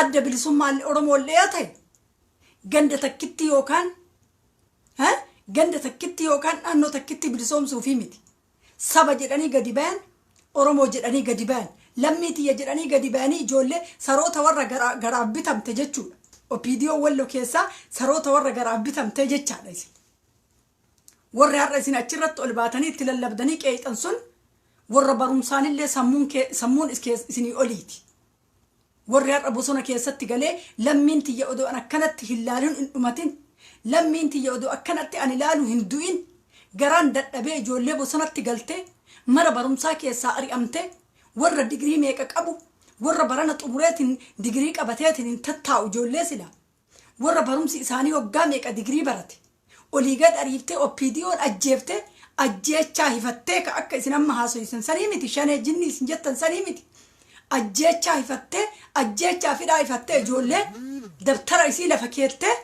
Adda Bilisummaa Oromoo illee yoo ta'e, ganda takkitti yookaan ganda takkitti yookaan naannoo takkitti bilisoomsuufii miti. Saba jedhanii gadi bayan, Oromoo jedhanii gadi bayan, lammii tiyya jedhanii gadi bayanii ijoollee saroota warra garaaf bitamte jechuudha. OPDO Wallo keessaa saroota warra garaaf bitamte jechaadha isin. Warri har'a isin achirratti ol baatanii itti lallabdanii qeexan sun warra barumsaanillee sammuun isinii oliiti. Warri har'a bosona keessatti galee lammiin tiyya odoo an akkanatti hin laalin hin dhumatin, lammiin tiyya odoo akkanatti an ilaalu hin du'in, garaan dadhabee ijoollee bosonatti galtee mana barumsaa keessaa ari'amtee, warra digirii meeqa qabu, warra barana xumureetiin digirii qabateetiin hin tattaa'u, ijoollee sila warra barumsi isaanii waggaa meeqa digirii barate olii gad ariiftee OPDO'n ajjeeftee, ajjeechaa hifattee, ka akka isin amma haasoysan sanii miti, shanee jinni isin jettan sanii miti, ajjeechaa hifattee, ajjeechaa fidhaa hifattee, ijoollee dabtara isii lafa keettee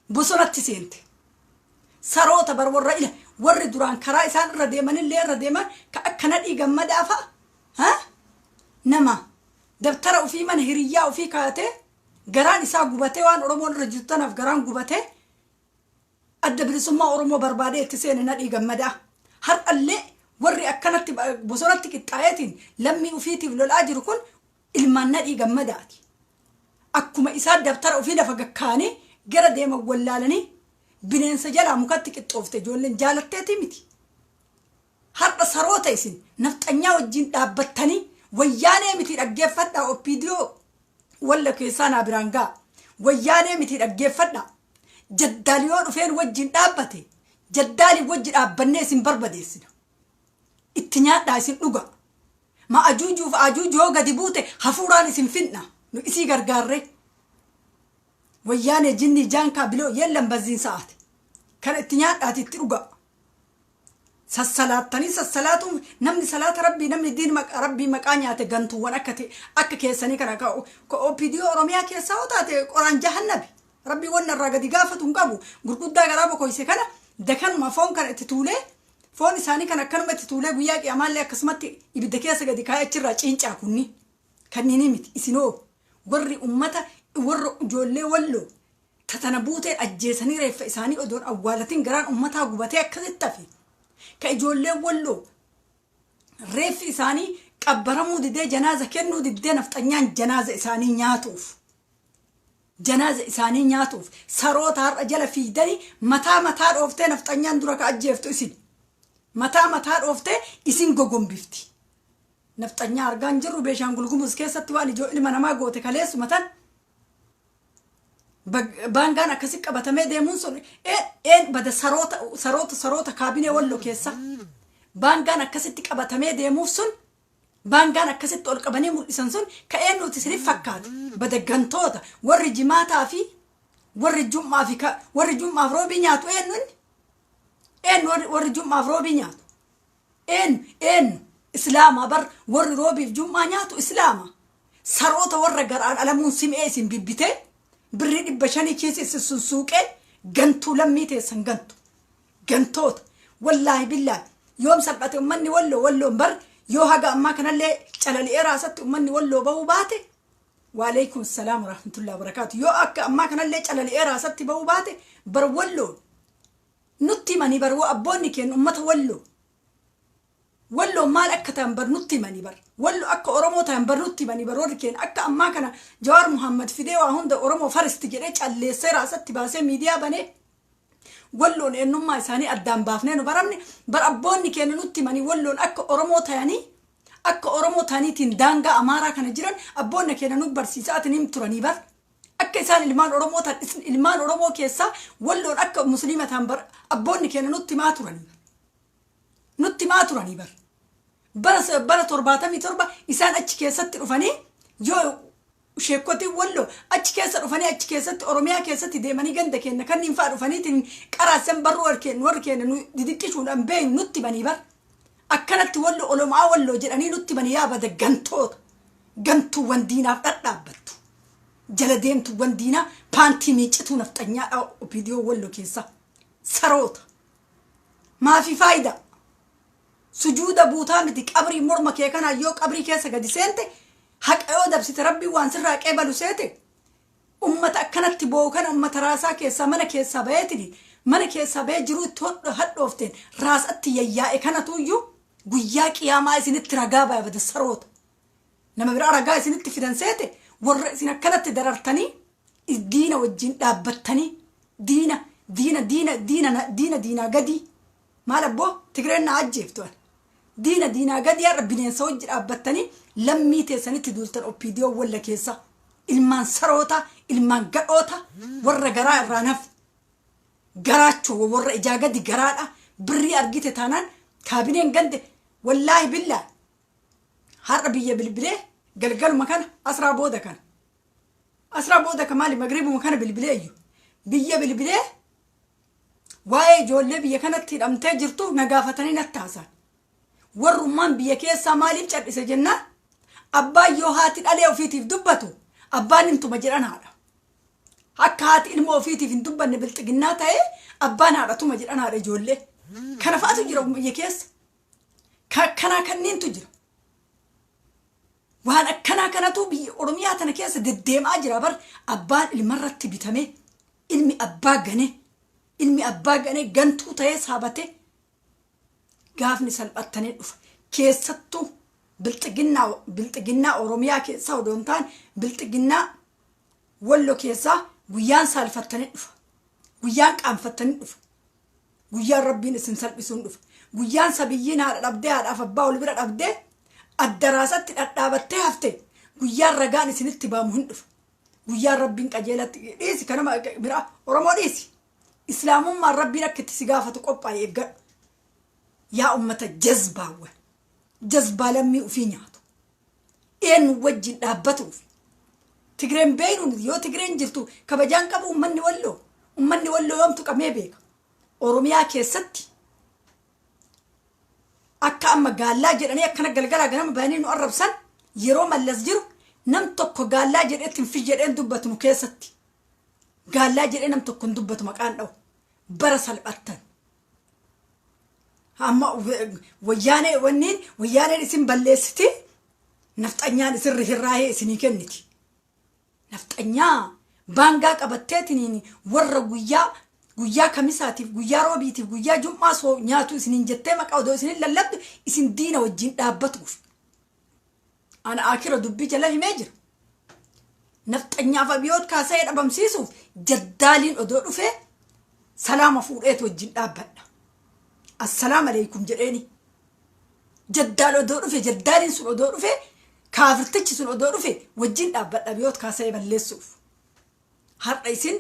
bosonatti seente. Saroota bar warra ila warri duraan karaa isaan irra deemanillee irra deeman ka akka Nadhii Gammadaa fa'a, nama dabtara ofii mana hiriyyaa ofii kaatee garaan isaa gubatee, waan Oromoon irra jirtu tanaaf garaan gubatee Adda Bilisummaa Oromoo barbaadee itti seene Nadhii Gammadaa. Har'allee warri akkanatti bosonatti qixxaayeetiin lammii ofiitiif lolaa jiru kun ilmaan Nadhii Gammadaati. Akkuma isaan dabtara ofii lafa gakkaanii gara deeman wallaalanii bineensa jalaa mukatti qixxoofte ijoolleen jaalatteetii miti. Har'a saroota isin nafxanyaa wajjin dhaabbattanii, wayyaanee miti, dhaggeeffadhaa, OPDO Walla keessaa naa biraan ga'a. Wayyaanee miti, dhaggeeffadhaa. Jaddaali yoo dhufeen wajjin dhaabbate, jaddaali wajji dhaabbannee isin barbadeessina. Itti nyaadhaa, isin dhuga. Ma ajuujuuf ajuuju yoo gadi buute hafuuraan isin finna. Nu isii gargaarree. Wayyaanee jinnii jaankaa biloo yeellan bazziin sa'aati. Kana itti nyaadhaati itti dhugaa. Sassalaattanii sassalaatuun namni salaata rabbii, namni diin rabbii maqaa nyaate, gantuuwwan akka akka keessanii kana ka OPDO Oromiyaa keessaa yoo taate qoraan jahannabi. Rabbii wanna irraa gadi gaafatu hin qabu. Gurguddaa garaa bokoyse kana dakanuma foon kana itti tuulee, foon isaanii kana akkanuma itti tuulee, guyyaa qiyamaallee akkasumatti ibidda keessa gadi kaa'ee achirraa ciincaa kunni. Kanneenii miti, isinoo warri ummata warra ijoollee Walloo tatana buuteen ajjeesanii reeffa isaanii odoon awwaalatin garaan ummataa gubatee akkasitti hafe. Ka ijoolleen Walloo reeffi isaanii qabbaramuu didee, janaaza kennuu diddee, nafxanyaan janaaza isaanii nyaatuuf. Janaaza isaanii nyaatuuf saroota har'a jala fiigdanii mataa mataa dhooftee nafxanyaan dura ka ajjeeftu isin. Mataa mataa dhooftee isin gogombifti. Nafxanyaa argaan jirru Beeshaangul Gumuz keessatti waan ijoo ilma namaa goote kaleessuma tan. Baangaan akkasi qabatamee deemuun sun een bada saroota, saroota, saroota kaabinee Walloo keessa. Baangaan akkasitti qabatamee deemuuf sun, baangaan akkasitti ol qabanii mul'isan sun ka eenyuuti isiniif fakkaate? Bada gantoota, warri jimaataa fi warri jum'aa fi warri jum'aaf roobii nyaatu eenyu inni? Eenyu warri jum'aaf roobii nyaatu? Eenyu? Eenyu? Islaama bar, warri roobiif jum'aa nyaatu islaama. Saroota warra garaan alamuun sim'ee isin bibbitee birrii 500 keessa isin sunsuuqee, gantuu lammii teessan gantu. Gantoota. Wallaahi billaahi. Yoom salphate ummanni Walloo? Walloon bar yoo haga ammaa kanallee calali'ee raasatti ummanni Walloo bahuu baate, waaleykum salaam warahmatullahi wabarakaatu. Yoo akka ammaa kanallee calali'ee raasatti bahuu baate bar Walloon nutti himanii bar, abboonni keenya ummata Walloo. Walloon maal akka ta'an bar nutti himanii bar. Wallo akka Oromoo ta'an bar nutti himanii bar, warri keenya akka ammaa kana Jawaar Muhammad fidee waa hunda Oromoo first jedhee calleessee raasatti baasee miidiyaa banee Walloon eenyummaa isaanii addaan baafnee nu baramne bar, abboonni keenya nutti himanii Walloon akka Oromoo ta'anii, akka Oromoo ta'aniitiin daangaa Amaaraa kana jiran abboonni keenya nu barsiisaatiin him turanii bar. Akka isaan ilmaan Oromoo ta'an, ilmaan Oromoo keessaa Walloon akka Musliima ta'an bar abboonni keenya nutti himaa turanii bar. Nutti himaa turanii bar. Bara 77 isaan achi keessatti dhufanii, yoo sheekotiin Walloo achi keessa dhufanii achi keessatti Oromiyaa keessatti deemanii ganda keenya kanneen fa'a dhufaniitiin qaraasan barruu warri keenya nu didiqqishuudhaan beeynu nutti himanii bar. Akkanatti Walloo olomaa Walloo jedhanii nutti himanii. Yaa bada gantoota, gantuuwwan diinaaf dhadhaabbattu. Jala deemtuuwwan diinaa, paantii miicituu nafxanyaadha OPDO Walloo keessa. Saroota. Maafi faayidaa? Sujuuda buutaa miti, qabrii morma kee kanaa yoo qabrii keessa gadi seente. Haqa yoo dabsite Rabbiin waan sirraa qeebalu seete? Ummata akkanatti boo'u kana, ummata raasaa keessaa mana keessaa baheetini mana keessaa bahee jiruu itti hadhoofteen raasatti yayyaa'e kanatuyyuu guyyaa qiyaamaa isinitti ragaa baya. Bada saroota, nama biraa ragaa isinitti fidan seete? Warra isin akkanatti darartanii diina wajjin dhaabbattanii, diina diina diina diina diina diinaa gadii, maal abboo, Tigreen na ajjeeftu ani, diina diinaa gadii har'a bineensa wajji dhaabbattanii lammii teessanitti duultan. OPDO walla keessa ilmaan saroota, ilmaan gadhoota, warra garaa irraa naf garaachoo, warra ijaa gadi garaadha. Birrii argite taanaan kaabineen gande. Wallaahi billaa, har'a biyya bilbilee galgaluma kana, asraa booda kana, asraa booda ka maali, magriibuma kana bilbilee iyyuu biyya bilbilee waa'ee ijoollee biyya kanatti hidhamtee jirtu na gaafatanii natti haasan. Warrummaan biyya keessaa maaliif cal'ise jennaan, abbaan yoo haati dhalee ofiitiif dubbatu abbaan hin tuma jedhan haadha. Akka haati ilma ofiitiif hin dubbanne bilxiginnaa ta'ee abbaan haadha tuma jedhan haadha ijoollee. Kana fa'atu jira biyya keessa. Kanaa kanniintu jira. Waan akkanaa kanatu biyya Oromiyaa tana keessa deddeemaa jira bar. Abbaan ilmarratti bitame, ilmi abbaa gane, ilmi abbaa gane gantuu ta'ee saabatee gaafni salphattanii dhufa. Keessattuu bilxiginnaa, bilxiginnaa Oromiyaa keessaa odoo hin taane bilxiginnaa Wallo keessaa guyyaan saalfattanii dhufa. Guyyaan qaanfattanii dhufa. Guyyaan Rabbiin isin salphisuun dhufa. Guyyaan sabiyyiin haadha dhabdee, haadhaaf abbaa ol bira dhabdee addaraasatti dhadhaabattee hafte, guyyaan ragaan isinitti baamu hin dhufa. Guyyaan Rabbiin qajeelatti dhiisi, kanama biraa Oromoo dhiisi. Islaamummaan Rabbiin akka itti si gaafatu qophaa'e eeggadhu. Yaa ummata jazbaawwan. Jazbaa lammii ofii nyaatu. Eenyu wajjin dhaabbatuuf? Tigreen beeynuun yoo Tigreen jirtu kabajaan qabu ummanni Walloo. Ummanni Walloo yoomtu qabee beeka? Oromiyaa keessatti akka amma gaallaa jedhanii akkana galgalaa ganama bayanii nu arrabsan, yeroo Mallas jiru nam tokko gaallaa jedhee hin jedheen dubbatu nu keessatti. Gaallaa jedhee nam tokko hin dubbatu, maqaan dha'u. Bara salphattan. Amma wayyaanee wanniin wayyaaneen isin balleessiti, nafxanyaan isin rihirraahee isinii kenniti. Nafxanyaa baangaa qabatteetiniin warra guyyaa guyyaa kamisaatiif, guyyaa roobiitiif, guyyaa jum'aa soo nyaatu isiniin jettee maqaa odoo isinin lallabdu isin diina wajjin dhaabbatuuf. Ana akira dubbii jala himee jira. Nafxanyaaf abiyoot kaasee dhabamsiisuuf jaddaaliin odoo dhufee salaama fuudheet wajjin dhaabbadha. Assalaam alaikum jedheeni. Jaddaal odoo dhufe, jaddaaliin sun odoo dhufe, kaafirtichi sun odoo dhufe wajjin dhaabbadha abiyoot kaasee balleessuuf. Har'a isin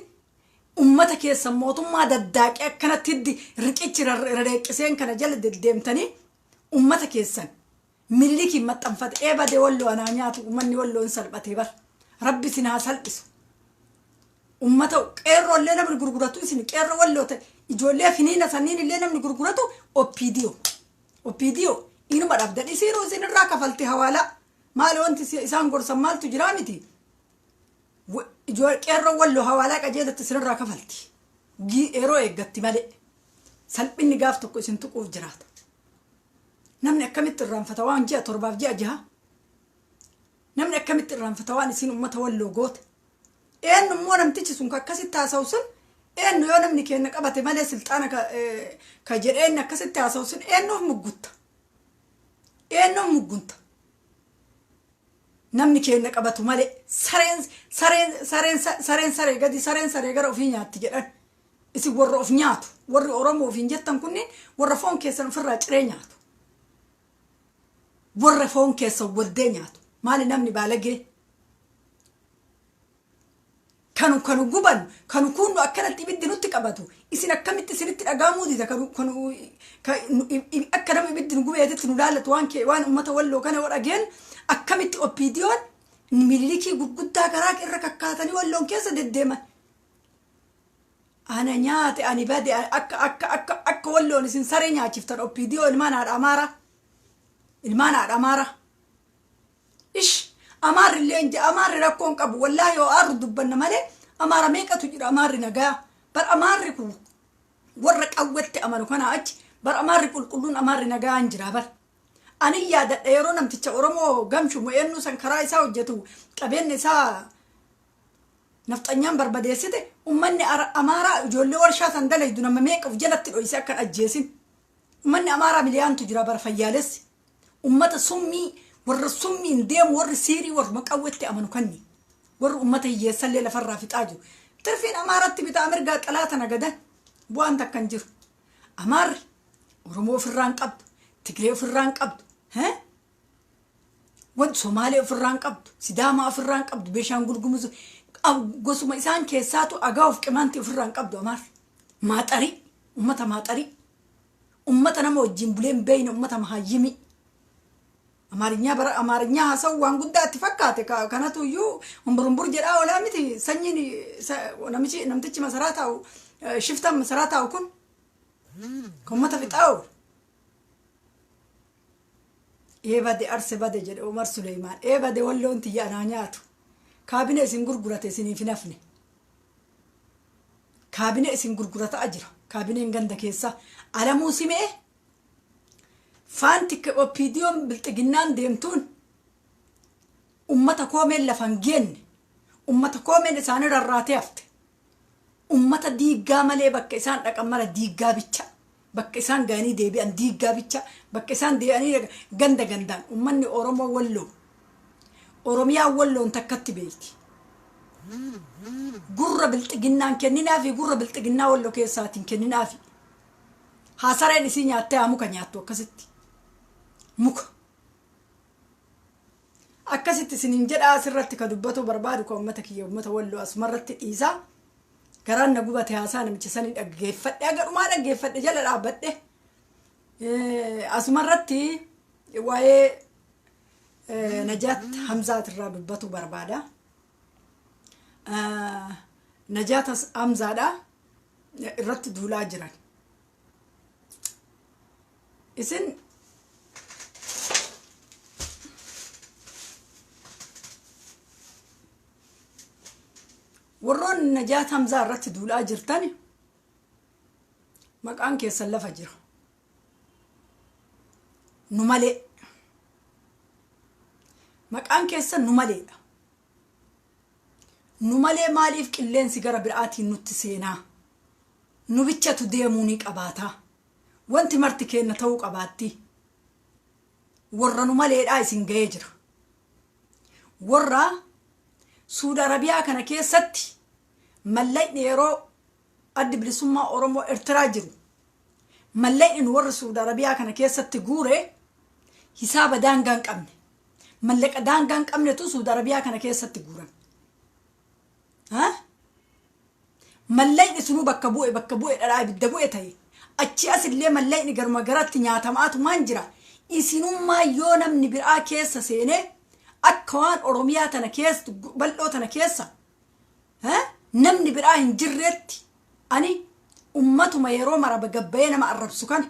ummata keessan mootummaa daddaaqee akkanatti hiddi riqichi reeqqiseen kana jala deddeemtanii ummata keessan Minilikiin maxxanfate. Ee bade, Walloo anaa nyaatu, ummanni Walloo hin salphatee bar. Rabbi isin haa salphisu. Ummata qeerroo illee namni gurguratu isin qeerroo Walloo ta'e, ijoollee finiina sanniin illee namni gurguratu OPDO. OPDO inuma dhabdan, isiinuu isin irraa kafalte hawaalaa. Maali wanti isaan gorsan maaltu jiraa miti? Qeerroo Walloo hawaalaa qajeelatti isinirraa kafalti. Yeroo eeggatti malee. Salphinni gaaf tokko isin tuquuf jiraata. Namni akkamitti irraanfata waan ji'a 7f ji'a 6? Namni akkamitti irraanfata waan isin ummata Walloo goote? Eenyu immoo namtichi sun ka akkasitti haasa'u sun eenyu? Yoo namni keenya qabate malee silxaana ka jedheen akkasitti haasa'u sun eenyuuf muggutta? Eenyuuf muggunta? Namni keenya qabatu malee sareen sareen sareen sareen saree gadi, sareen saree gara ofii nyaatti jedhan. Isin warra of nyaatu, warri Oromoo ofiin jettan kunniin warra foon keessan ofirraa ciree nyaatu. Warra foon keessan waddee nyaatu. Maali namni baalagee? Kanu guban, kanu kunnu akkanatti ibiddi nutti qabatu. Isin akkamitti isinitti dhagahamuu dida? Kanu kanu akka nama ibiddi nu gubeetitti nu laallatu waan kee waan uummata Walloo kana yoo dhageen akkamitti OPDOn Minilikii gurguddaa karaa irra kakkaatanii Walloon keessa deddeeman? Ana nyaate, ani bade, akka Walloon isin saree nyaachiftan OPDO ilmaan haadha Amaaraa. Ilmaan haadha Amaaraa. Ish, Amaarri illee hin Amaarri rakkoo hin qabu. Wallaahi yoo aarru dubbanna malee Amaara meeqatu jira Amaarri nagaa. Bar Amaarri kun warra qawwetti amanu kana achi bar Amaarri qulqulluun, Amaarri nagaa hin jira bar. Ani yaadadha yeroo namticha Oromoo gamshu mo'ennuu san karaa isaa hojjetu qabeenya isaa nafxanyaan barbadeessite, ummanni Amaaraa ijoollee warshaa san dalaydu nama meeqa of jalatti dhoyse akkan ajjeesin. Ummanni Amaaraa miliyaantu jira bara fayyaalessi. Ummata summii, warra summiin deemu, warri siirii, warruma qawwetti amanu kanni. Warri ummata hiyyeessallee lafarraa fixaa jiru. Tirfiin Amaaratti bitaa mirgaa xalaata nagadan bu'aan takka hin jiru. Amaarri Oromoo ofirraa hin qabdu, Tigree ofirraa hin qabdu, wanti Somaalee ofirraa hin qabdu, Sidaamaa ofirraa hin qabdu, Beeshaangul Gumuz gosuma isaan keessaatu agaa of qimaantii ofirraa hin qabdu Amaarri. Maaxarii, ummata maaxarii, ummata nama wajjin bulee hin beeyne, ummata mahaayyimii. Amaarinyaa bara Amaarinyaa haasa'u waan guddaa itti fakkaate. Kanatu iyyuu humburumbur jedhaa oolaa miti sanyiin namichi, namtichi masaraa taa'u, shiftaan masaraa taa'u kun kan ummata fixaa oolu. Ee bade arse bade jedhe Umar Suleymaan. Ee bade Walloon tiyya anaa nyaatu. Kaabine isin gurgurate isiniif hin hafne. Kaabine isin gurgurataa jira. Kaabineen ganda keessa Alamuu Simee faanti OPDOn bilxiginnaan deemtuun ummata koomeen lafa hin geenne, ummata koomeen isaanii rarraatee hafte. Ummata diiggaa malee bakka isaan dhaqan mara diiggaa bicha. Bakka isaan ga'anii deebi'an diiggaa bicha. Bakka isaan deebi'anii ganda gandaan ummanni Oromoo Walloo, Oromiyaa Walloon takkatti beekti. Gurra bilxiginnaan kenninaafi, gurra bilxiginnaa Walloo keessaatiin kenninaafi. Haasareen isii nyaattee haa muka nyaattu akkasitti. Muka. Akkasitti isiniin jedhaa, asirratti ka dubbatu barbaadu ka ummata kiyya, ummata Walloo asumarratti dhiisaa. Garaan na gubate haasaa namicha sanii dhaggeeffadhe, haga dhumaa dhaggeeffadhe, jala dhaabbadhe. Asumarratti waa'ee Najaat Hamzaatirraa dubbatu barbaada. Najaat Hamzaadha irratti duulaa jiran. Isin warroonni Najaat Hamzaa irratti duulaa jirtan maqaan keessan lafa jira. Nu malee. Maqaan keessan nu maleedha. Nu malee maaliif qilleensi gara biraatiin nutti seenaa? Nu bichatu deemuu ni qabaataa. Wanti marti keenna ta'uu qabaatti. Warra nu maleedhaa isin ga'ee jira. Warra Suudi Arabiyaa kana keessatti mallaqni yeroo Addi Bilisummaa Oromoo Ertiraa jiru mallaqni nu warra Suudi Arabiyaa kana keessatti guure hisaaba daangaa hin qabne. Mallaqa daangaa hin qabnetu Suudi Arabiyaa kana keessatti guurame. Mallaqni sunuu bakka bu'e, bakka bu'e dhadhaa ibidda bu'e ta'e. Achi as illee mallaqni garuma garatti nyaatamaatumaan jira. Isinummaa yoo namni biraa keessa seenee akka waan Oromiyaa tana keessa, bal'oo tana keessa namni biraa hin jirreetti, ani ummatuma yeroo mara gabbayee nama arrabsu kana,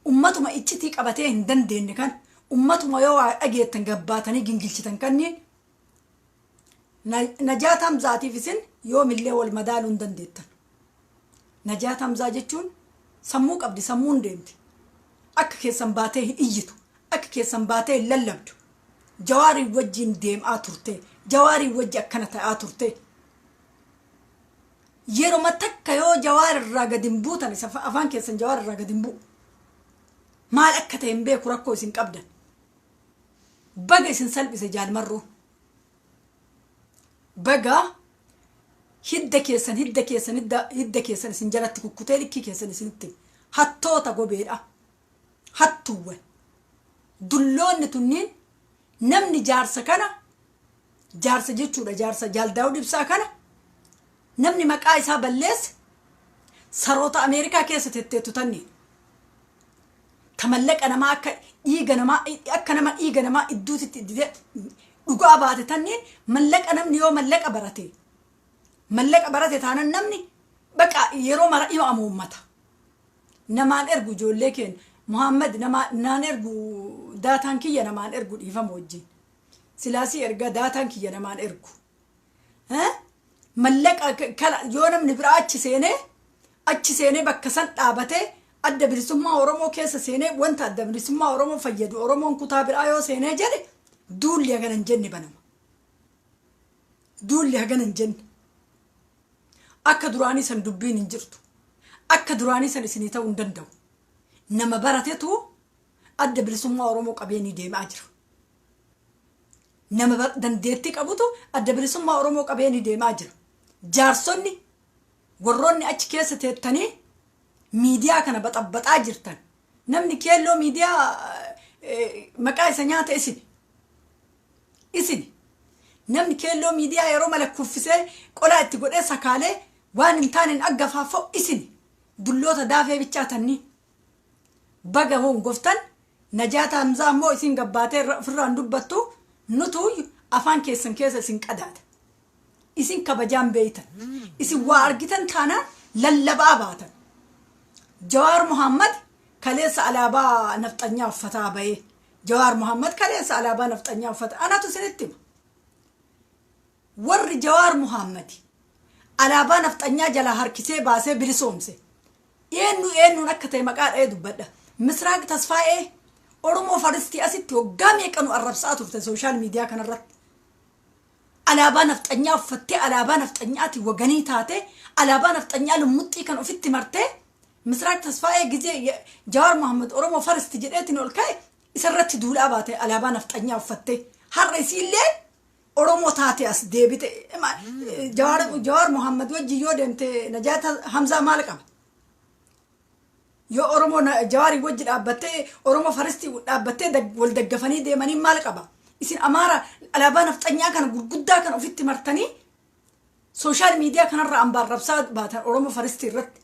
ummatuma iccitii qabatee hin dandeenye kana, ummatuma yoo waa dhageettan gabbaatanii gingilchitan kanniin, Najaat Hamzaatiif isin yoomillee wal madaaluu hin dandeettan. Najaat Hamzaa jechuun sammuu qabdi, sammuun deemti. Akka keessan baatee hin iyyitu, akka keessan baatee hin lallabdu. Jawaarii wajjin deemaa turte, Jawaarii wajji akkana ta'aa turte. Yeroma takka yoo Jawaar irraa gadi hin buutan, isa afaan keessan Jawaar irraa gadi hin bu'u. Maal akka ta'e hin beeku rakkoo isin qabdan. Baga isin salphise Jaalmarroon. Baga hidda keessan, hidda keessan, hidda hidda keessan isin jalatti kukkutee likkii keessan isinitti hattoota gobeedha. Hattuuwwan. Dulloonni tunniin namni jaarsa kana, jaarsa jechuudha, jaarsa Jaal Daawud Ibsaa kana namni maqaa isaa balleesse saroota Ameerikaa keessa tetteettu tanniin. Ta mallaqa namaa akka dhiiga namaa, akka nama dhiiga namaa idduutitti idditee dhugaa baate tanniin, mallaqa namni yoo mallaqa barate taanan namni baqa yeroo mara ima amuummata. Namaan ergu ijoollee keenya Muhammad nama naan ergu, daataan kiyya namaan ergu, dhiifama wajjin. Silaasii erga daataan kiyya namaan ergu. Mallaqa kana yoo namni biraa achi seenee bakka san dhaabatee Adda Bilisummaa Oromoo keessa seenee wanta Adda Bilisummaa Oromoo fayyadu Oromoon kutaa biraa yoo seenee jedhe duulli hagana hin jenne banama. Duulli hagana hin jenne. Akka duraanii san dubbiin hin jirtu. Akka duraanii san isinii ta'uu hin danda'u. Nama baratetu Adda Bilisummaa Oromoo qabee ni deemaa jira. Nama dandeettii qabutu Adda Bilisummaa Oromoo qabee ni deemaa jira. Jaarsonni warroonni achi keessa teettanii miidiyaa kana baxabbaxaa jirtan. Namni keelloo miidiyaa maqaa isa nyaata isin. Isin. Namni keelloo miidiyaa yeroo mala kuffisee qolaa itti godhee sakaalee waan hin taaneen aggafaafa'u isin. Dulloota daafee bichaatanni. Baga hongoftan Najaata Hamzaa immoo isin gabbaatee ofirraan dubbattu nutu afaan keessan keessa isin qadaada. Isin kabajaan beeytan. Isin waa argitan taanaan lallabaa baatan. Jawaar Muhammad kaleessa alaabaa nafxanyaa uffataa bahee. Jawaar Muhammad kaleessa alaabaa nafxanyaa uffata. Anatu isinitti hima. Warri Jawaar Muhammad alaabaa nafxanyaa jalaa harkisee baasee bilisoomse. Eenyu eenyuun akka ta'e maqaa dha'ee dubbadha. Misraaq Tasfaa'ee Oromoo Faristii asitti waggaa meeqa nu arrabsaa turte social media kanarratti. Alaabaa nafxanyaa uffattee, alaabaa nafxanyaatiin waganii taatee, alaabaa nafxanyaa lummuxxii kan ofitti martee Misraaq Tasfaa'ee gizee Jawaar Muhammad Oromoo Faristi jedheetiin ol ka'e isarratti duulaa baate alaabaa nafxanyaa uffattee. Har'a isiillee Oromoo taate as deebite. Jawaar Muhammad wajjin yoo deemte Najaata Hamzaa maal qaba? Yoo Oromoo Jawaarii wajji dhaabbattee Oromoo Faristii dhaabbattee wal daggafanii deemanii maal qaba? Isin Amaara alaabaa nafxanyaa kana gurguddaa kan ofitti martanii social media kanarra ambaarrabsaa baatan Oromoo Faristii irratti.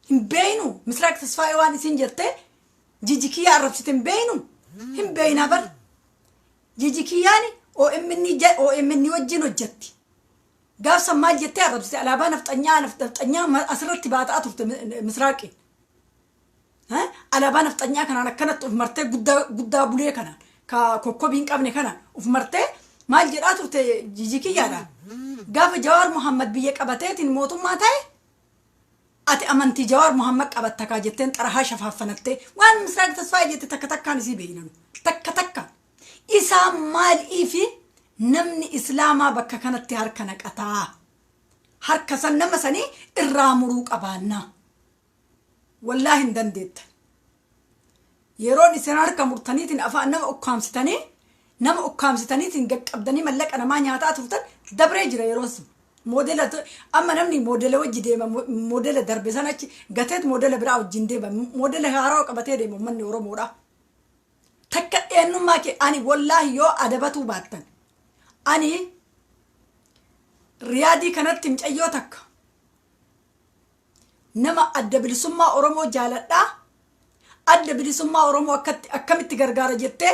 Hin beeynu. Misraaq Tasfaa'ee waan isin jettee Jijikiyyaa arrabsite hin beeynu. Hin beeynaa bar. Jijikiyyaan OMN wajjin hojjetti. Gaafsan maal jettee arrabsite? Alaabaa nafxanyaa asirratti baataa turte Misraaqi. Alaabaa nafxanyaa kanaan akkanatti of martee guddaa guddaa bulee kanaan ka kokkobii hin qabne kanaan of martee maal jedhaa turte Jijikiyyaadhaan? Gaafa Jawaar Muhammad biyya qabateetiin mootummaa ta'e ati amantii Jawaar Muhammad qabatta kaa jetteen xarahaa shafaaffanattee waan Misraaq Tasfaayee jette takka takkaan isii beeynanu. Takka takkaan. Isaan maaliifi namni Islaamaa bakka kanatti harka naqataa? Harka san nama sanii irraa muruu qabaannaa. Wallaahi hin dandeettan. Yeroon isin harka murtaniitiin afaan nama ukkaamsitanii, nama ukkaamsitaniitiin gaqqabdanii mallaqa namaa nyaataa turtan dabree jira yeroon sun. Moodela amma namni moodela wajji deema, moodela darbe sana achi gateet moodela biraa wajjin deema, moodela haaraa qabatee deema uummanni Oromoodha. Takka eenyummaa kee ani wallaahi yoo adabatuu baattan ani Riyaadii kanatti mucayyoo takka nama Adda Bilisummaa Oromoo jaaladhaa, Adda Bilisummaa Oromoo akkatti akkamitti gargaara jettee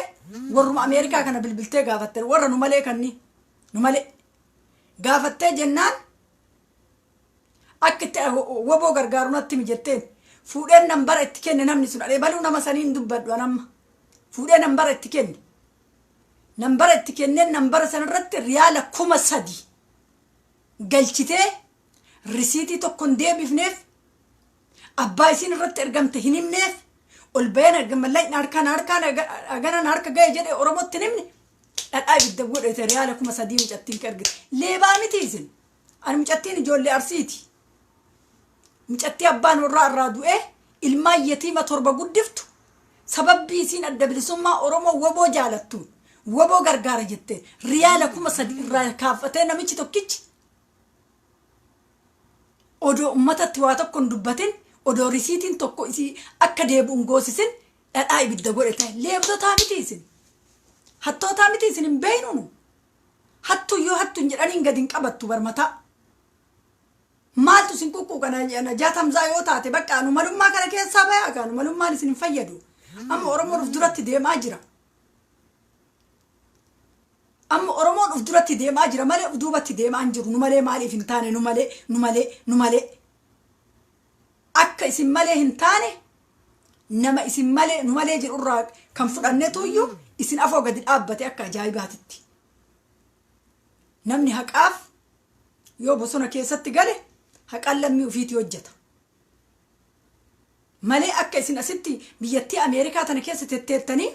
warruma Ameerikaa kana bilbiltee gaafatte, warra nu malee kanni nu malee gaafattee jennaan akka itti woboo gargaaru natti himi jetteen fuudheen nambara itti kenne. Namni sun adhee baluu nama saniin dubbadhu an amma fuudhee nambara itti kenne. Nambara itti kenneen nambara sanarratti riyaala 3000 galchitee risiitii tokko hin deebifneef, abbaa isiin irratti ergamte hin himneef, ol bayeen mallaqni harkaan harkaan haganan harka ga'e jedhe Oromootti hin himne. Dhadhaa ibidda godhete riyaala 3000 mucattiin ka ergite. Leebaa miti isin. Ani mucattiin ijoollee Arsiiti. Mucattii abbaan warraa irraa du'ee ilmaan yatiima 7 guddiftu sababbii isiin Adda Bilisummaa Oromoo woboo jaalattuun woboo gargaara jettee riyaala 3000 irraa kaaffatee namichi tokkichi odoo ummatatti waa tokko hin dubbatin, odoo risiitiin tokko isii akka deebi'u hin goosisin dhadhaa ibidda godhe ta'e. Leebdotaa miti isin. Hattootaa miti isin. Hin beeynu nu. Hattu yoo hattu hin jedhaniin gadi hin qabattu barmataa. Maaltu isin quqquuqa? Najaat Hamzaa yoo taate bakka nu malummaa kana keessaa bayaa kaa, nu malummaan isin hin fayyadu. Amma Oromoon uf duratti deemaa jira. Amma Oromoon uf duratti deemaa jira malee uf duubatti deemaa hin jiru. Nu malee maaliif hin taane? Nu malee, nu malee, nu malee. Akka isin malee hin taane nama isin malee nu malee jedhu irraa kan fudhannetu iyyuu isin afoo gadi dhaabbate akka ajaa'ibaatitti. Namni haqaaf yoo bosona keessatti gale haqaan lammii ofiitii hojjeta. Malee akka isin asitti biyyattii Ameerikaa tana keessa tetteettanii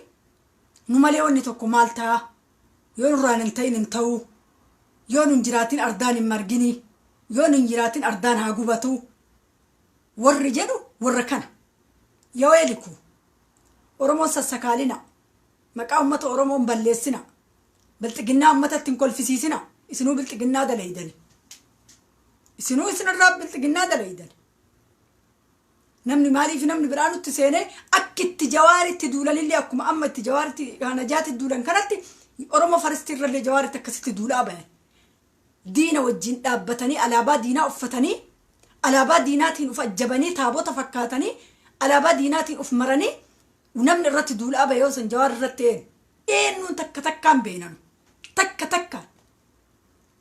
nu malee wanni tokko maal ta'a? Yoo nurraan hin ta'in hin ta'u. Yoo nun jiraatin ardaan hin margini. Yoo nun jiraatin ardaan haa gubatu. Warri jedhu warra kana. Yoo eeliku Oromoon sassakaalina. Maqaa uummata Oromoon balleessina. Bilxiginnaa uummatatti hin kolfisiisina. Isinuu bilxiginnaa dalaydani. Isinuu isinirraa bilxiginnaa dalaydani. Namni maaliif namni biraa nutti seenee akka itti Jawaaritti duulanillee akkuma amma itti Jawaaritti Najaatti duulan kanatti Oromoo First irrallee Jawaaritti akkasitti duulaa bayan. Diina wajjin dhaabbatanii, alaabaa diinaa uffatanii, alaabaa diinaatiin uf ajjabanii, taabota fakkaatanii, alaabaa diinaatiin uf maranii namni irratti duulaa bahe yoo san Jawaar irratti eenyu? Eenyuun takka takkaan beenanu. Takka takkaan.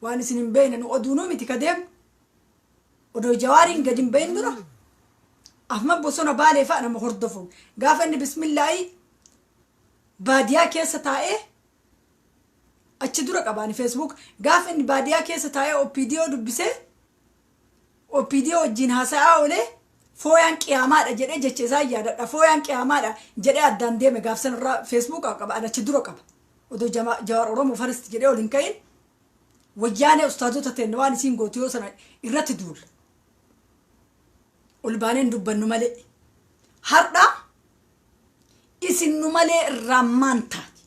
Waan isin hin beekne oduunuu miti ka deemu. Odoo Jawaariin gadi hin bahin dura Ahmad bosona Baalee fa'a nama hordofu. Gaafa inni bismillaahii baadiyaa keessa taa'ee achi dura qabaani Facebook, gaafa inni baadiyaa keessa taa'ee OPDO dubbisee, OPDO wajjin haasa'aa oolee, fooyaan qiyaamaadha jedhee jecha isaa yaadadha. Fooyaan qiyaamaadha jedhee addaan deeme. Gaaf sanarraa Facebook qaba, achi dura qaba. Odoo Jawaar Oromoo First jedhee ol hin ka'in wayyaanee ustaazota ta'e waan isiin gootu yoo sana irratti duula. Ol baaneen dubbannu malee. Har'a isin nu malee irraan maan taati?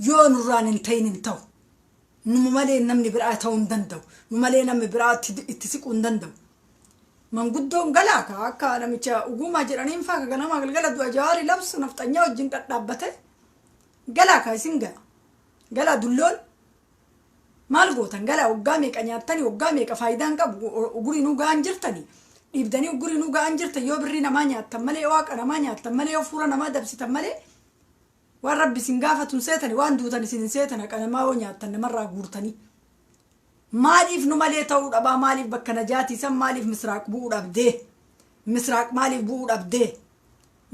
Yoo nurraan hin ta'in hin ta'u. Nu malee namni biraa ta'uu hin danda'u. Nu malee namni biraa itti siquu hin danda'u. Manguddoon galaa ka akka namicha ugumaa jedhaniin faa ka ganama galgala du'a Jawaarii labsu nafxanyaa wajjin dhadhaabbate galaa ka isin ga'a. Galaa, dulloon maal gootan? Galaa, waggaa meeqa nyaattanii, waggaa meeqa faayidaan qabu, ugurinuu ga'an jirtanii, dhiibdanii ugurinuu ga'an jirtan. Yoo birrii namaa nyaattan malee, waaqa namaa nyaattan malee, yoo fuura namaa dabsitan malee, waan Rabbi isin gaafatun seetani, waan duutan isin hin seetan, haqa namaa yoo nyaattan namarraa guurtanii. Maaliif nu malee ta'uu dhabaa? Maaliif bakka Najaatii san maaliif Misraaq bu'uu dhabdee? Misraaq maaliif bu'uu dhabdee?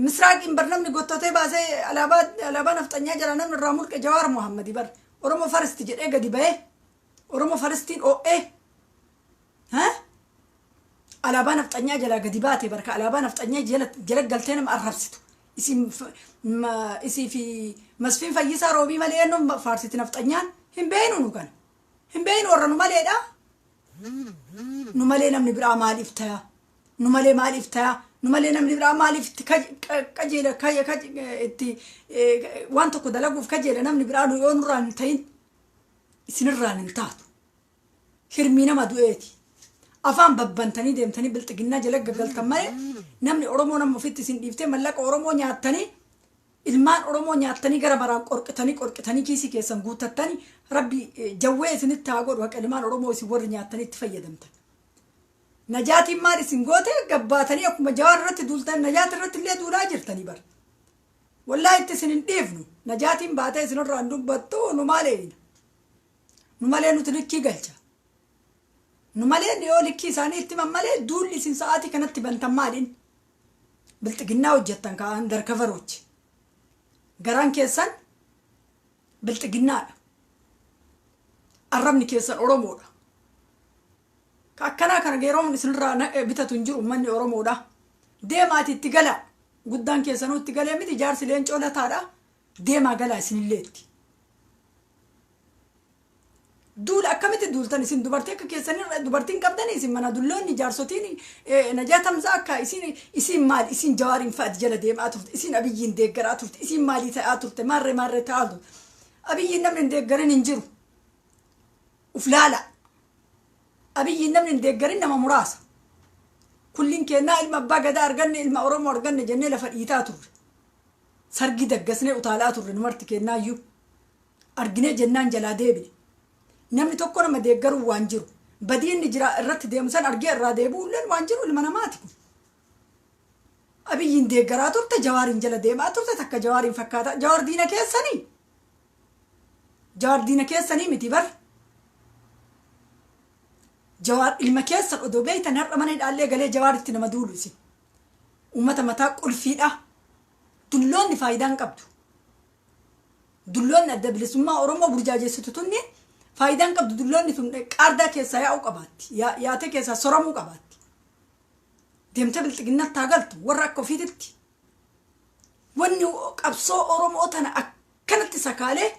Misraaqiin bar namni gottotee baasee alaabaa nafxanyaa jala namni irraa mulqe Jawaar Muhammadi bar. Oromoo First jedhee gadi bahee, Oromoo Firstiin oo'ee alaabaa nafxanyaa jalaa gadi baate barka alaabaa nafxanyaa jala galtee nama arrabsitu. Isii fi Masfiin Fayyisaa Roobii malee eenyuun faarsiti nafxanyaan? Hin beeynu nu kana. Hin beeynu, warra nu maleedha. Nu malee namni biraa maaliif ta'a? Nu malee maaliif ta'a? Nu malee namni biraa maaliif itti qajeela, itti waan tokko dalaguuf kajeela namni biraa nu yoo nurraan hin ta'in? Isinirraan hin taatu. Hirmii nama du'eeti. Afaan babbantanii deemtanii bilxiginnaa jala gaggaltan malee namni Oromoo nama ofitti isin dhiiftee mallaqa Oromoo nyaattanii, ilmaan Oromoo nyaattanii, gara maraan qorqitanii qorqitanii kiisii keessan guuttattanii, Rabbi jawwee isinitti haa godhu haqa ilmaan Oromoo isin warri nyaattanii itti fayyadamtan. Najaatiin maal isin goote? Gabbaatanii akkuma Jawaar irratti duultan Najaat irratti illee duulaa jirtanii bar. Wallaahi itti isin hin dhiifnu. Najaatiin baatee isinirraa hin dubbattu, nu maal eeyina? Nu malee nuti likkii galcha. Nu malee yoo likkii isaanii itti himan malee duulli isin sa'aatii kanatti bantan maaliin? Bilxiginnaa hojjettan ka undercoverochi. Garaan keessan bilxiginnaadha. Arrabni keessan Oromoodha. Ka akkanaa kana yeroo isinirraa bitatu hin jiru uummanni Oromoodha. Deemaati itti gala. Guddaan keessanuu itti galee miti, jaarsi Leencoo Lataadha. Deemaa galaa isinillee itti. Duula akkamitti duultan isin? Dubartii akka keessanii dubartiin qabdanii isin mana dulloonni jaarsotiin Najaa Tamsaa akka isin isin maal isin Jawaariin fa'aati jala deemaa turte, isin Abiyyiin deeggaraa turte, isin maalii ta'aa turte, maarree maarree ta'aa turte? Abiyyiin namni hin deeggarin hin jiru. Uf laala. Abiyyiin namni hin deeggarin nama muraasa. Kulliin kennaa ilma abbaa gadaa arganne, ilma Oromoo arganne jennee lafa dhiitaa turre. Sargii daggasnee utaalaa turre numarti kennaayyuu. Arginee jennaan jalaa deebine. Namni tokko nama deeggaruu waan jiru. Badii inni jira irratti deemu san argee irraa deebi'uu illee waan jiru, ilma namaati kun. Abiyyiin deeggaraa turte, Jawaariin jala deemaa turte, takka Jawaariin fakkaata. Jawaar diina keessanii. Jawaar diina keessanii miti bar. Jawaar ilma keessan odoo beektan har'a mana hidhaallee galee Jawaaritti nama duulu isin. Uummata mataa qulfiidha. Dulloonni faayidaan qabdu. Dulloonni Adda Bilisummaa Oromoo burjaajeessitu tunni faayidaan qabdu. Dulloonni tun qaardaa keessaa yaa'uu qabaatti. Yaatee keessaa soramuu qabaatti. Deemtee bilxiginnatti haa galtu warra akka ofiititti. Wanni qabsoo Oromoo tana akkanatti sakaalee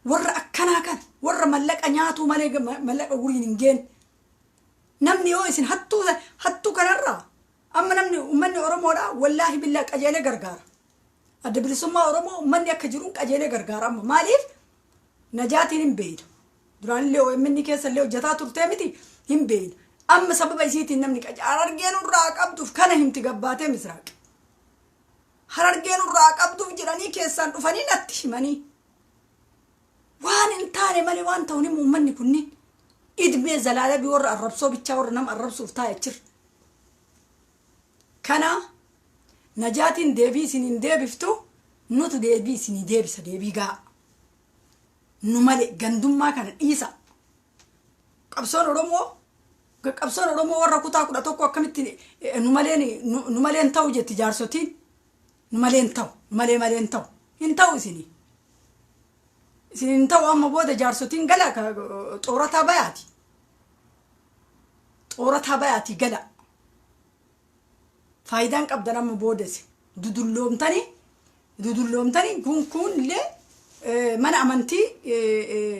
warra akkanaa kana, warra mallaqa nyaatuu malee mallaqa guriin hin geenne. Namni yoo isin hattuu hattuu kanarraa amma namni uummanni Oromoodha, wallaahi billaa, qajeelee gargaara. Adda Bilisummaa Oromoo uummanni akka jiruun qajeelee gargaara amma. Maaliif? Najaatiin hin beeyna. Duraanillee OMN keessa illee hojjetaa turtee miti, hin beeyna. Amma sababa isiitiin namni qajeela Harargeen irraa qabduuf kana himti gabbaatee Misraaq. Harargeen irraa qabduuf jedhanii keessaan dhufanii natti himanii. Waan hin taane malee waan ta'uun himu uummanni kunniin. Idmee zalaalabii warra arrabsoo bichaa, warra nama arrabsuuf taa'e jira. Kana Najaatiin deebii isin hin deebiftu, nutu deebii isinii deebisa, deebii ga'a. Nu malee gandummaa kana dhiisa. Qabsoon Oromoo warra kutaa 11 akkamitti nu maleen ta'u jetti jaarsotiin. Nu maleen ta'u, nu malee maleen ta'u. Hin ta'u isinii. Isin hin ta'u. Amma booda jaarsotiin gala, xoorataa bayaati. Xoorataa bayaati gala. Faayidaan qabdan amma boodasi. Dudulloomtanii dudulloomtanii kun illee mana amantii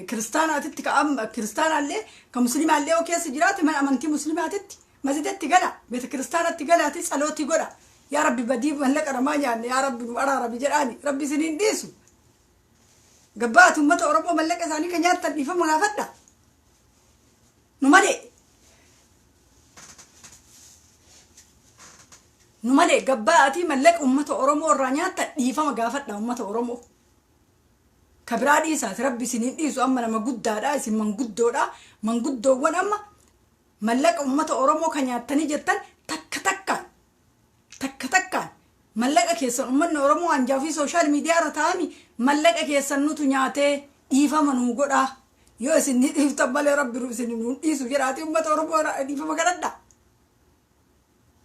kiristaanaatitti, ka kiristaanaallee ka muslimaallee yoo keessa jiraate, mana amantii muslimaatitti, masjidatti gala, beeta kiristaanatti galaati tsalootii godha. Yaa Rabbi, badii mallaqa namaa nyaanne, yaa Rabbi nu araarami jedhaani, Rabbi isiniin dhiisu. Gabbaati uummata Oromoo mallaqa isaanii kan nyaattan dhiifama gaafadha. Nu malee. Nu malee gabbaatii mallaqa uummata Oromoo irraa nyaattan dhiifama gaafadha uummata Oromoo. Ka biraa dhiisaati, Rabbi isiniin dhiisu. Amma nama guddaadha, isin manguddoodha. Manguddoowwan amma mallaqa uummata Oromoo kan nyaattanii jettan takka takkaan takka takkaan mallaqa keessan uummanni Oromoo hanjaa fi social media irra taa'anii mallaqa keessan nutu nyaatee dhiifama nuu godhaa. Yoo isin ni dhiiftan malee Rabbi isin nu dhiisu jedhaati uummata Oromoo dhiifama kadhadha.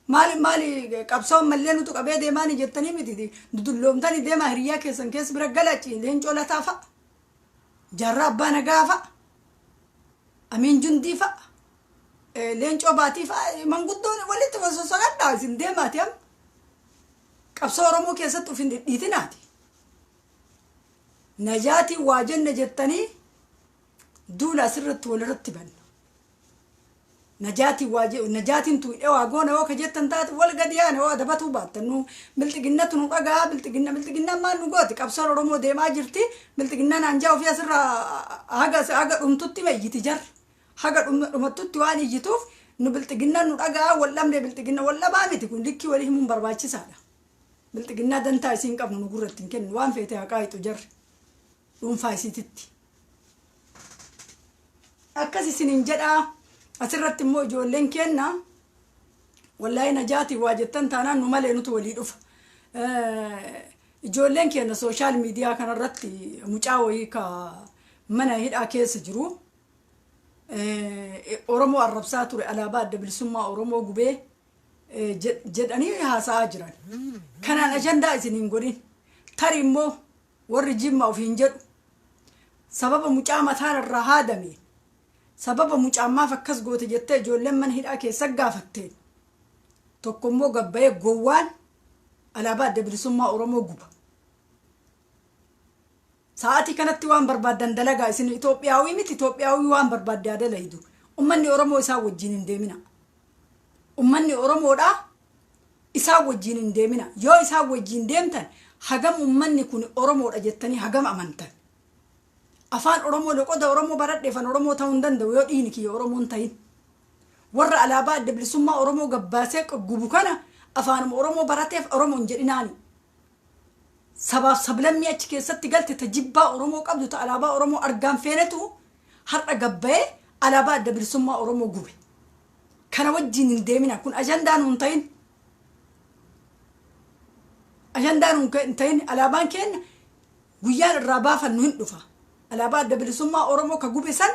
Maali maali, qabsoon mallee nutu qabee deemaani jettanii miti, dudulloomtanii deemaa, hiriyaa keessan keessa bira gala. Leencoo Lataa fa'a, Jaarraa Abbaa Nagaa fa'a, Amiin Jundii fa'a, Leencoo Baatii fa'a, manguddoon walitti sossoqadhaa isin deemaati. Amma qabsoo Oromoo keessatti uf hin dhidhiitinaati. Najaatiin waa jenne jettanii duula asirratti walirratti banna. Najaatiin waa najaatiin tuudhee waa goona yoo ka jettan taate, wal gadi yaane yoo adabatuu baattan, nu bilxiginnatu nu dhagaa. Bilxiginna, bilxiginnaan maal nu gooti? Qabsoon Oromoo deemaa jirti. Bilxiginnaan hanjaa ofii asirraa haga dhumtutti iyyiti, jarri haga dhumattutti waan iyyituuf nu bilxiginnaan nu dhagaa. Wal dhabne, bilxiginna wal dhabaa miti kun, likkii walii himuun barbaachisaadha. Bilxiginnaa dantaa isiin qabnu nu gurratti hin kennu, waan feete haqaa hixu jarri dhuunfaa isiititti. Akkas isiniin jedhaa. Asirratti immoo ijoolleen kenna, wallaahi najaatii waa jettan taanaan nu malee nutu walii dhufa. Ijoolleen keenya social media kanarratti mucaa wayii ka mana hidhaa keessa jiru Oromoo arrabsaa ture, alaabaa Adda Bilisummaa Oromoo gubee jedhanii haasa'aa jiran. Kanaan ajandaa isin hin godhin. Tari immoo warri Jimma ofiin jedhu sababa mucaa mataan irraa haadame, sababa mucaammaaf akkas goote jettee ijoolleen mana hidhaa keessa gaafatteen, tokko immoo gabbayee gowwaan alaabaa Adda Bilisummaa Oromoo guba. Sa'aatii kanatti waan barbaaddan dalagaa. Isin Itoophiyaawii miti, Itoophiyaawii waan barbaadde haa dalayidu. Ummanni Oromoo isaan wajjin hin deemina. Ummanni Oromoodhaa isaan wajjin hin deemina. Yoo isaan wajjin deemtan, hagam ummanni kun Oromoodha jettanii hagam amantan? Afaan Oromoo, loqoda Oromoo baradheefan Oromoo ta'uu hin danda'u yoo dhiini kiyya Oromoon ta'in. Warra alaabaa Adda Bilisummaa Oromoo gabbaasee gubu kana afaanuma Oromoo barateef Oromoon jedhinaani. Sabaaf sablammii achi keessatti galte ta jibbaa Oromoo qabdu, ta alaabaa Oromoo argaan feenetu har'a gabbayee alaabaa Adda Bilisummaa Oromoo gube. Kana wajjin hin deemina. Kun ajandaa nuun ta'in. Ajandaa nuun hin ta'in. Alaabaan keenya guyyaan irraa baafannu hin dhufa. Alaabaa Adda Bilisummaa Oromoo ka gube san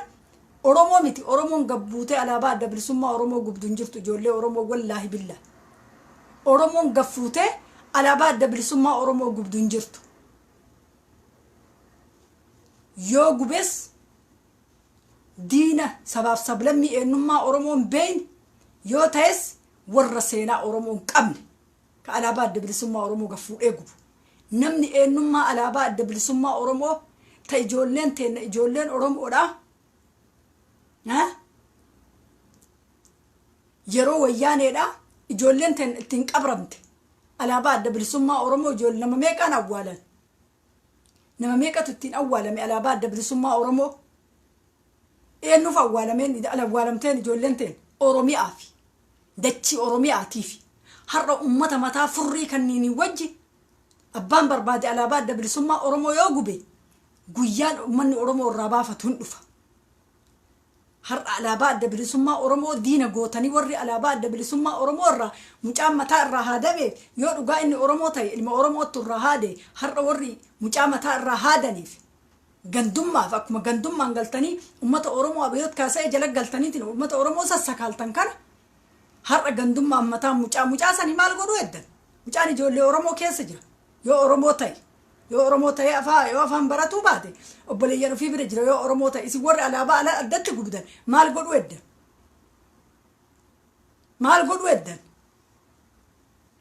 Oromoo miti. Oromoon gabbuutee alaabaa Adda Bilisummaa Oromoo gubdu hin jirtu, ijoollee Oromoo, wallaahi billaa. Oromoon gaffuutee alaabaa Adda Bilisummaa Oromoo gubdu hin jirtu. Yoo gubes diina sabaaf sablammii eenyummaa Oromoon beeyne yoo ta'es Warra seenaa Oromoo hin qabne ka alaabaa Adda Bilisummaa Oromoo gad fuudhee gubu. Namni eenyummaa alaabaa Adda Bilisummaa Oromoo ta ijoolleen teenna, ijoolleen Oromoodha, yeroo Wayyaaneedha ijoolleen teenna ittiin qabramte, alaabaa Adda Bilisummaa Oromoo ijoollee nama meeqaan awwaalan? Nama meeqatu ittiin awwaalame? Alaabaa Adda Bilisummaa Oromoo eenyuuf awwaalameen awwaalamteen ijoolleen teen? Oromiyaa fi dachii Oromiyaatiif. Har'a ummata mataa furrii kanniinii wajji abbaan barbaade alaabaa Adda Bilisummaa Oromoo yoo gube, guyyaan ummanni Oromoo irraa baafatu hin dhufa. Har'a alaabaa Adda Bilisummaa Oromoo diina gootanii, warri alaabaa Adda Bilisummaa Oromoo irraa mucaan mataa irraa haadame, yoo dhugaa inni Oromoo ta'e, ilma Oromootu irraa haade, har'a warri mucaa mataa irraa haadaniif gandummaaf akkuma gandummaan galtanii ummata Oromoo Abiyoot Kaasa'ee jala galtaniitiin ummata Oromoo sassakaaltan kana, har'a gandummaan mataa mucaa sanii maal godhuu eddan? Mucaan ijoollee Oromoo keessa jira. Yoo Oromoo ta'e, yoo Oromoo ta'e, afaan yoo afaan baratuu baate, obboleeyyan ofii bira jira. Yoo Oromoo ta'e, isin warri alaabaa ala addatti gubdan maal godhuu eddan? Maal godhuu eddan?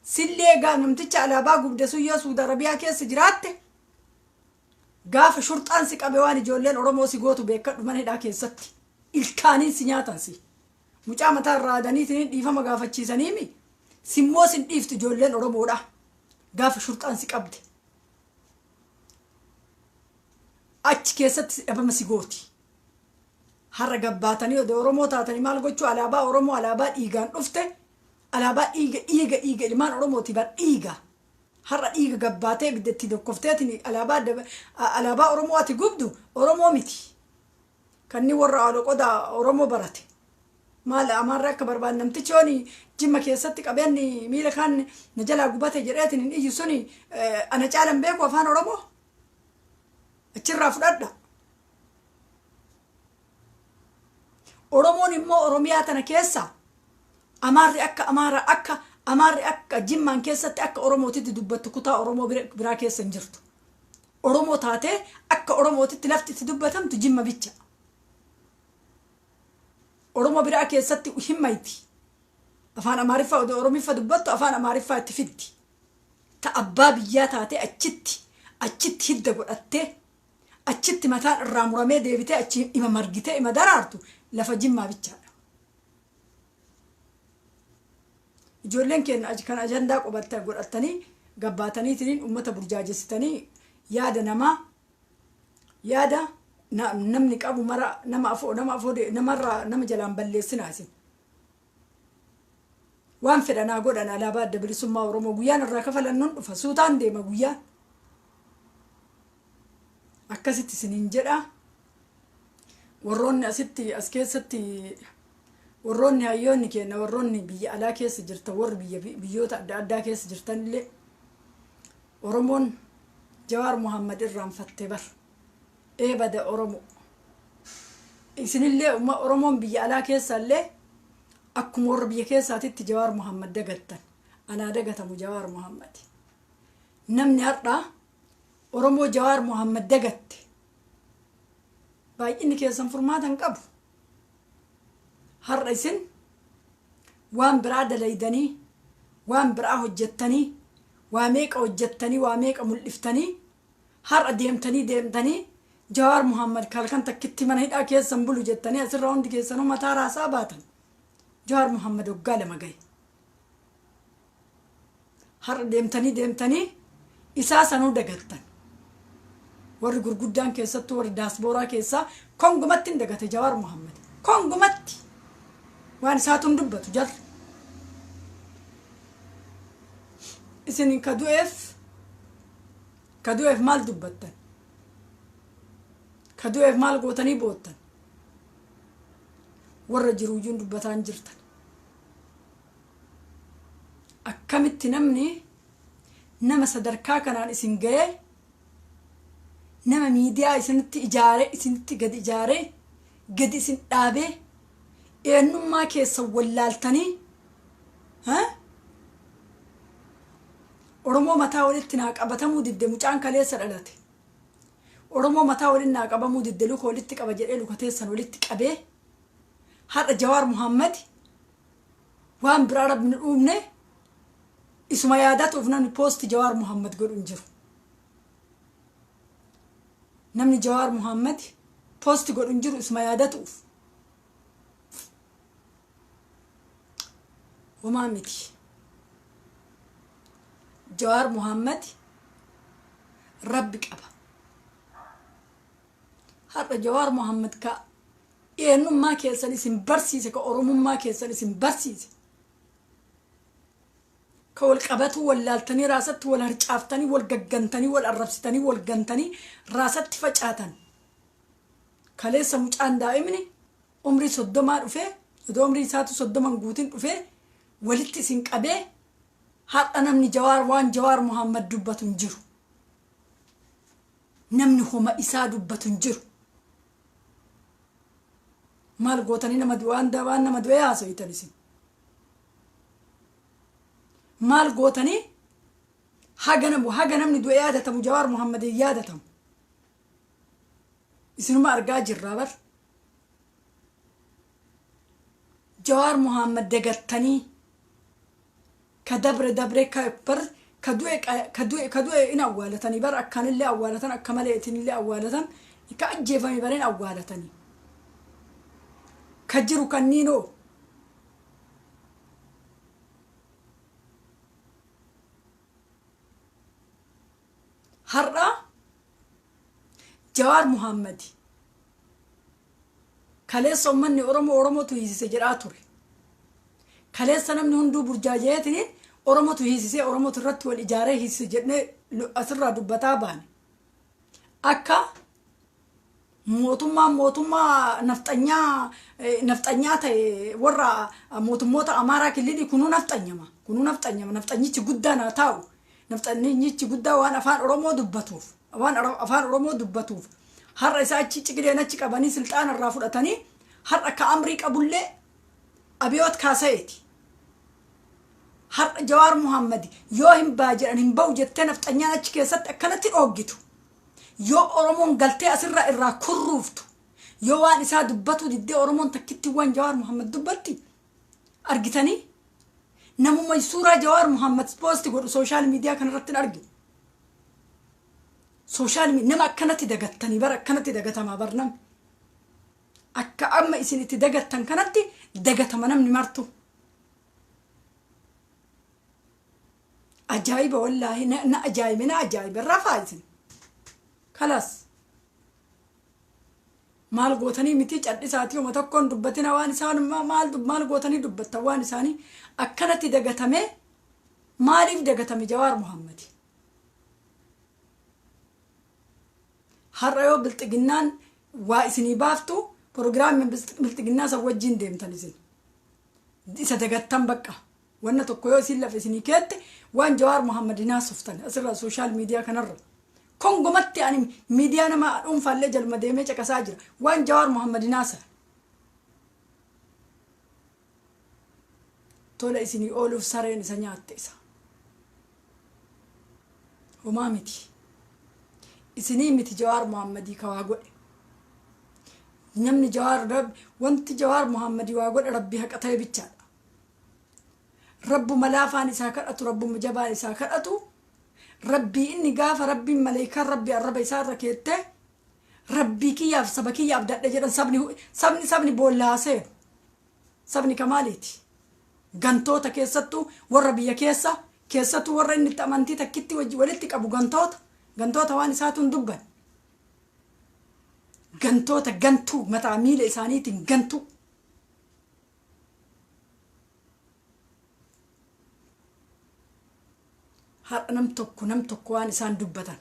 Sillee gaa namticha alaabaa gubde sun yoo Suudi Arabiyaa keessa jiraatte, gaafa shurxaan si qabe waan ijoolleen Oromoo si gootu beekadhu. Mana hidhaa keessatti ilkaaniin si nyaatan. Si mucaa mataa irraa adaniitiin dhiifama gaafachiisaniimi, simmoo sin dhiiftu ijoolleen Oromoodha gaafa shurxaan si qabde achi keessatti si dhabama si gooti. Har'a gabbaatanii odoo Oromoo taatanii maal gochuu alaabaa Oromoo, alaabaa dhiigaan dhufte, alaabaa dhiiga dhiiga dhiiga ilmaan Oromooti bar, dhiiga har'a dhiiga gabbaatee ibiddatti dokkofteetiin alaabaa Oromoo ati gubdu Oromoo miti. Kanni warra aloqoda Oromoo barate maal Amaarri akka barbaadu, namtichi yooni Jimma keessatti qabeenyi miila kaan na jalaa gubate jedheetiin hin iyyu suni ana caalan beeku afaan Oromoo achirraa fudhadha. Oromoon immoo Oromiyaa tana keessa Amaarri akka Amaara, akka Amaarri akka Jimmaan keessatti akka Oromootitti dubbattu kutaa Oromoo biraa keessa hin jirtu. Oromoo taatee akka Oromootitti lafti itti dubbatamtu Jimma bicha. Oromoo biraa keessatti himmayti. Afaan Amaariffaa odoo Oromiffa dubbattu afaan Amaariffaa itti fiddi. Ta abbaa biyyaa taatee achitti hidda godhattee, achitti mataan irraa muramee deebitee achi ima margitee ima daraartu lafa Jimmaa bichaadha. Ijoolleen keenya kan ajandaa qobatta godhatanii gabbaataniitiin uummata burjaajessitanii, yaada namaa, yaada namni qabu mara nama afoo nama afoo namarraa nama jalaan balleessinaa isin. Waan fedhanaa godhan, alaabaa Adda Bilisummaa Oromoo guyyaan irraa kafalan nun dhufa, suutaan deema guyyaan. Akkasitti isiniin jedha. Warroonni asitti as keessatti, warroonni hayyoonni keenya, warroonni biyya alaa keessa jirtan, warri biyya biyyoota adda addaa keessa jirtanillee, Oromoon Jawaar Muhammad irraanfatte bar. Ee bada Oromo, isinillee Oromoon biyya alaa keessallee akkuma warra biyya keessaatitti Jawaar Muhammad dagattan. Anaa dagatamu Jawaar Muhammad. Namni har'aa Oromoo Jawaar Muhammad dagatte baay'inni keessan furmaata hin qabu. Har'a isin waan biraa dalaydanii, waan biraa hojjettanii, waa meeqa hojjettanii, waa meeqa mul'iftanii, har'a deemtanii deemtanii Jawaar Muhammad halkan takkitti mana hidhaa keessan bulu jettanii asirra hundi keessanuu mataa raasaa baatan. Jawaar Muhammad waggaa 2 gahe. Har'a deemtanii deemtanii isaa sanuu dagattan. Warri gurguddaan, keessattuu warri daaspooraa keessaa, kongumatti hin dagate Jawaar Muhammad. Kongumatti waan isaatu hin dubbatu jarri. Isin ka du'eef maal dubbattan? Ka du'eef maal gootanii boottan? Warra jiruuyyuun dubbataa hin jirtan. Akkamitti namni nama sadarkaa kanaan isin ga'ee, nama miidiyaa isinitti ijaaree, isinitti gadi ijaaree, gadi isin dhaabee, eenyummaa keessan wallaaltanii, Oromoo mataa walitti naa qabatamuu didde, mucaan kaleessa dhalate Oromoo mataa walitti naa qabamuu didde, luka walitti qaba jedhee luka teessan walitti qabee, har'a Jawaar Muhammad Waan biraa rabbi nu uumne isuma yaadatuuf namni post Jawaar Muhammad godhu hin jiru. Namni Jawaar Muhammad post godhu hin jiru isuma yaadatuuf. Homaa miti. Jawaar Muhammad rabbi qaba. Har'a Jawaar Muhammad ka eenyummaa keessan isin barsiise, ka Oromummaa keessan isin barsiise, ka wal qabatuu wallaaltanii raasatti wal harcaaftanii, wal gaggantanii, wal arrabsitanii, wal gantanii raasatti facaatan. Kaleessa mucaan daa'imni umrii 30 dhufee, odoo umrii isaatu 30 guutin dhufee walitti isin qabee, har'a namni Jawaar waan Jawaar Muhammad dubbatu hin jiru. Namni homa isaa dubbatu hin jiru. Maal gootanii nama waan waan nama du'ee haaso'itan isin? Maal gootanii haga namni du'ee yaadatamu Jawaar Muhammad hin yaadatamu? Isinuma argaa jirraa bar. Jawaar Muhammad dagattanii ka dabre dabre, ka bar ka du'e ka du'e ka du'e in awwaalatanii bar, akkanillee awwaalatan, akka malee itinillee awwaalatan, ka ajjeefame bareen awwaalatanii. Ka jiru kanniinoo har'a Jawaar Muhammad kaleessa uummanni Oromoo Oromootu hiisise jedhaa ture. Kaleessa namni hunduu burjaajeetiin Oromootu hiisisee, Oromootu irratti wal ijaaree hiisise jennee asirraa dubbataa baane. Akka mootummaa mootummaa nafxanyaa nafxanyaa ta'e, warra mootummoota Amaaraa kililii kunuu nafxanyama, kunuu nafxanyama. Nafxanyichi guddaan haa taa'u, nafxanyichi guddaa waan afaan Oromoo dubbatuuf, waan afaan Oromoo dubbatuuf har'a isa achi ciqileen achi qabanii silxaana irraa fudhatanii, har'a ka amrii qabullee Abiyoot Kaasayeeti. Har'a Jawaar Muhammad yoo hin baa jedhan hin ba'u jettee nafxanyaan achi keessatti akkanatti dhooggitu, yoo Oromoon galtee asirraa irraa kurruuftu, yoo waan isaa dubbatu diddee Oromoon takkitti waan Jawaar Muhammad dubbatti argitanii, namuma suuraa Jawaar Muhammad post godhu social media kanarratti hin arginu. Social nama akkanatti dagattanii bara akkanatti dagatamaa bar. Namni akka amma isin itti dagattan kanatti dagatama namni martu. Ajaa'iba, wallaahi na ajaa'ibe, na ajaa'ibe. Rafaa isin kalas maal gootanii miti, cadhisaatii uma tokkoon dubbatina. Waan isaan maal maal gootanii dubbattan? Waan isaanii akkanatti dagatamee, maaliif dagatame Jawaar Muhammad? Har'a yoo bilxiginnaan waa isinii baaftu, proogiraamii bilxiginnaa san wajjin deemtan, isin isa dagattan. Bakka wanna tokko yoo isin lafa isinii keette, waan Jawaar Muhammad hin haasoftan asirraa social media kanarra. Kongomatti ani miidiyaa nama dhuunfaallee jaluma deemee caqasaa jira, waan Jawaar Muhammad hin haasa. Tola isinii ooluuf sareen isa nyaatte. Isa homaa miti, isinii miti. Jawaar Muhammadii ka waa godhe namni Jawaar, wanti Jawaar Muhammadii waa godhe Rabbi haqa ta'e bichaadha. Rabbuma laafaan isaa kadhatu, rabbuma jabaan isaa kadhatu, Rabbii inni gaafa Rabbiin maleekaan Rabbi arraba isaa irra keettee "Rabbii kiyyaaf saba kiyyaaf dadhe" jedhan. Sabni boollaa seenu sabni kamaaliiti? Gantoota, keessattuu warra biyya keessa, keessattuu warra inni itti amantii takkitti walitti qabu, gantoota, gantoota waan isaatu hin dubban, gantoota gantuu mataa miila isaaniitiin gantuu. Har'a nam tokko waan isaan dubbatan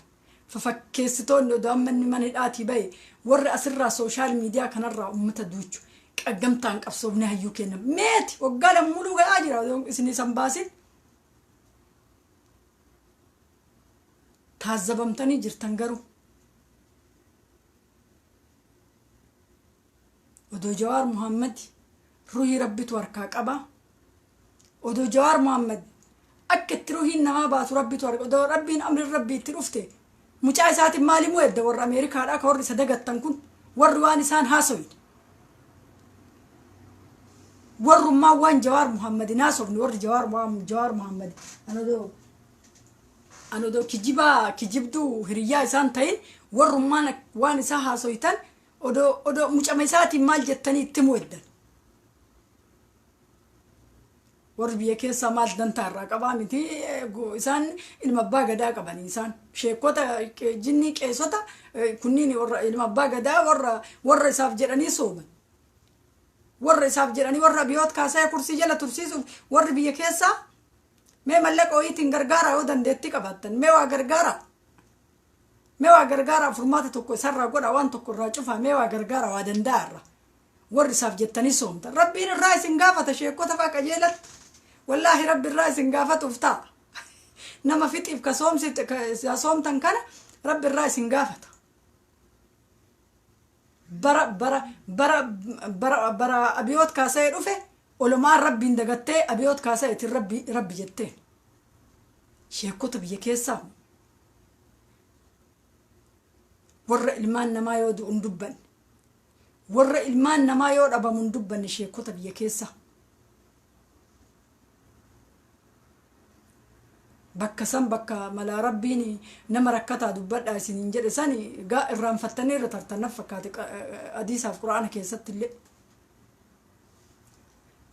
fafakkeessitoonni, odoo amma inni mana hidhaatii bahe, warri asirraa social media kanarraa ummata duuchu qaggamtaan qabsoofne hayyuu kenna meeti waggaa 2 muluu ga'aa jira isin isan baasin. Taazzabamtanii jirtan. Garuu odoo Jawaar Muhammad ruhii Rabbitu harkaa qaba, odoo Jawaar Muhammad akka itti ruhiin namaa baatu Rabbitu harka, odoo Rabbiin amri Rabbii itti dhufte, mucaa isaatiin maalimuu edda? Warra Ameerikaadhaa ka warri isa dagattan kun, warri waan isaan haasoyin. Warrummaa waan Jawaar Muhammad naasofni warri Jawaar Muhammad anodoo kijibaa kijibduu hiriyyaa isaan ta'in, warrummaan waan isaa haasoytan odoo mucama isaatiin maal jettanii itti mu'eddan. Warri biyya keessaa maal dantaa irraa qabaa miti? Isaan ilma abbaa gadaa qabanii, isaan sheekota, jinnii, qeesota kunniin, warra ilma abbaa gadaa, warra isaaf jedhanii sooman, warra isaaf jedhanii warra abiyoot kaasee kursii jala tursiisuuf. Warri biyya keessaa mee mallaqa wayiitiin gargaara yoo dandeettii qabaattan. Mee waa gargaara, mee waa gargaara, furmaata tokko isarraa godha, waan tokko irraa cufa, mee waa gargaara, waa danda'a irra. Warri isaaf jettanii soomtan, rabbiin irraa isin gaafata. Sheekota faa qajeelatti, wallaahi, rabbi irraa isin gaafatuuf ta'a. Nama fixiif ka soomtan kana rabbi irraa isin gaafata. Bara abiyoot kaasee dhufe olumaan rabbiin dagattee abiyoot kaasee itin rabbi rabbi jetteen. Sheekota biyya keessaa, warra ilmaan namaa yoo du'u hin dubbanne, warra ilmaan namaa yoo dhabamu hin dubbanne, sheekota biyya keessaa bakka san, bakka malaa rabbiin nama rakkataa dubbadhaa isiniin jedhe san gaa irraanfattanii irra tartan naf fakkaate. Hadiisaaf quraana keessatti illee.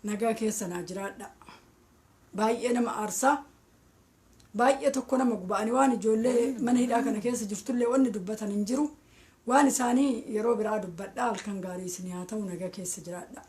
Nagaa keessa naa jiraadha. Baay'ee nama aarsaa, baay'ee tokko nama guba'anii waan ijoollee mana hidhaa kana keessa jirtullee wanni dubbatan hin jiru. Waan isaanii yeroo biraa dubbadha. Halkan gaarii isin haa ta'u, nagaa keessa jiraadha.